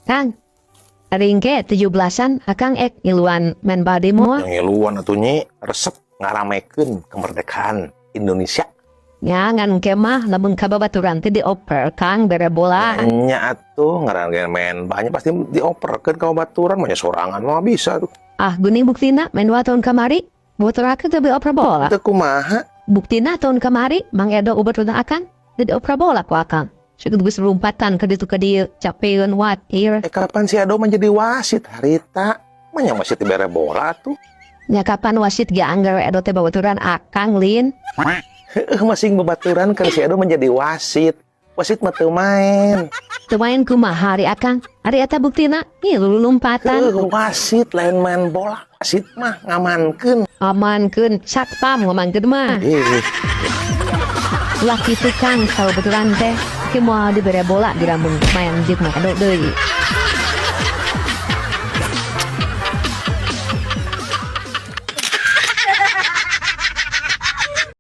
Kang, ari engke 17-an Akang ek ngiluan maen bal deui moal? Ngiluan atuh, Nyi, resep ngaramekeun kemerdekaan Indonesia. Nya, ngan engke mah lamun ka babaturan teh dioper, Kang, bere bola. Nya atuh, ngaran ge maen banyak pasti dioperkeun ka babaturan mah, sorangan mah bisa tuh. Ah, geuning buktina maen bola tahun kamari. Batur akang teu dioper bola. Teu kumaha? Buktina tahun kamari Mang Edo babaturan Akang teu dioper bola ku Akang. Cukup geus lompatan ka ditu ka dieu, capeun, watir. Eh, kapan si Edo menjadi wasit harita? Manya wasit dibere bola tuh. Nya kapan wasit ge anggar Edo teh babaturan Akang, lin. Heueuh, masing babaturan kan si Edo menjadi wasit. Wasit mah teu main. Teu main kumaha ari Akang? Ari eta buktina ngilu lompatan. Heueuh, wasit lain main bola. Wasit mah ngamankeun. Amankeun, satpam ngamankeun mah. Ih. Ulah kitu, Kang, kalau babaturan teh ke moal dibere bola diramun main jeung Mang Edo deui.